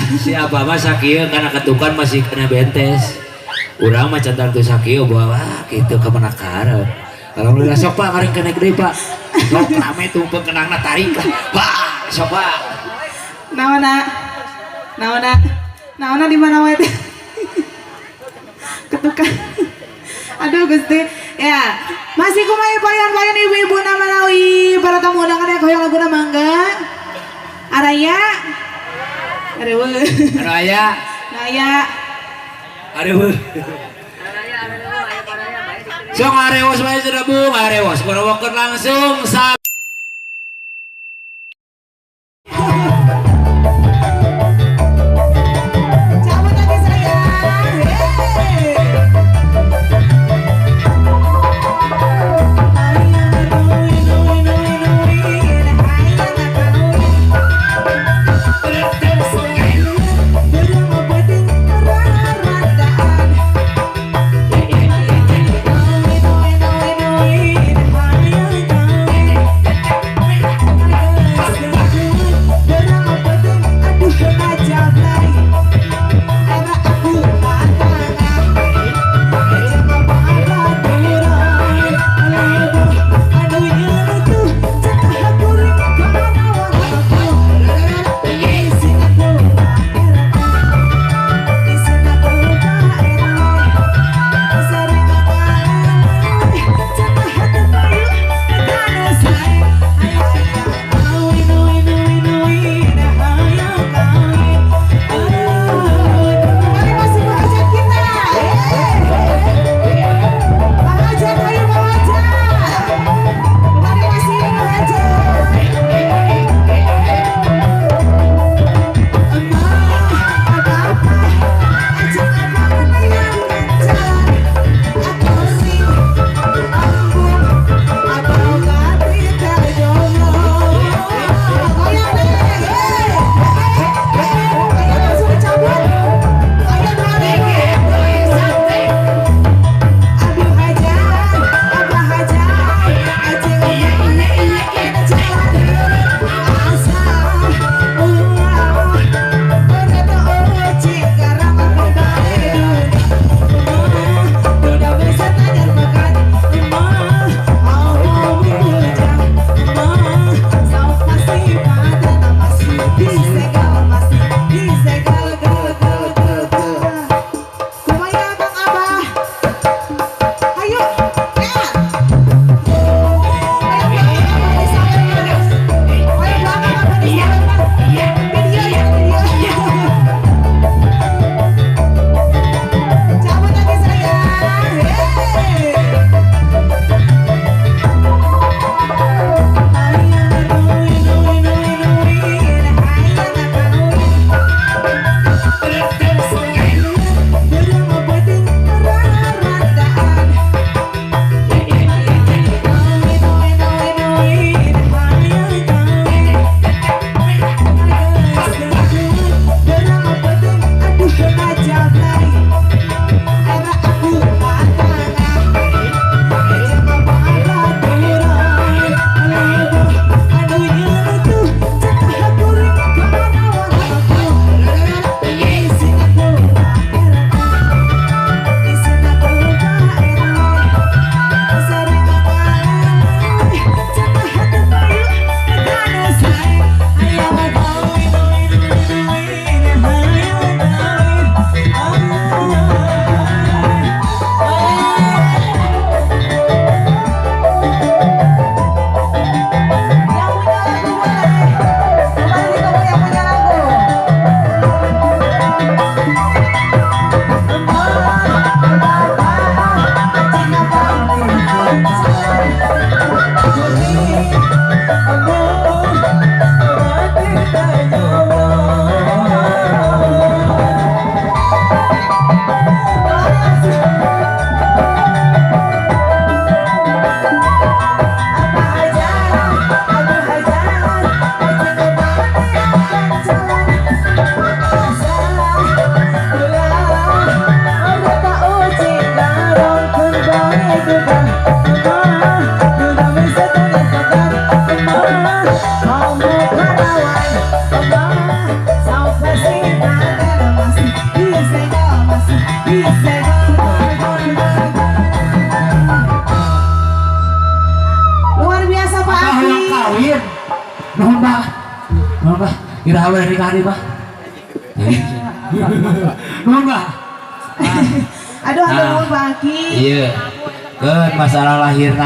Siapa mah sakieu kana ketukan masih kena bentes. Urang mah can tangtu sakieu bawa kitu ka mana karep. Alhamdulillah sok Pak karing kenek deui Pak. Sok rame tumpeng kenangna tarik lah. Pak, sok Pak. Naona? Naona? Naona di mana wae teh? Ketukan. Aduh Gusti. Ya, masih kumaha payan-payan ibu-ibu na manawi para tamu undangan yang hoyong laguna mangga. Araya. Aduh. Anu aya. Naya. Aduh. Sok arewos wae sudah bung, arewos borowokeun langsung sa Cabut lagi sayang. Hey. Say go, go, go, go, go. Luar biasa, Pak Abah Aki. hayang kawin. Nuhun, Pak. Nuhun, Pak. Iraha we nikah deui, Pak. Nuhun, Pak. Aduh, aduh, Nah. nuhun, Pak Aki. Iya. Keun masalah lahirna.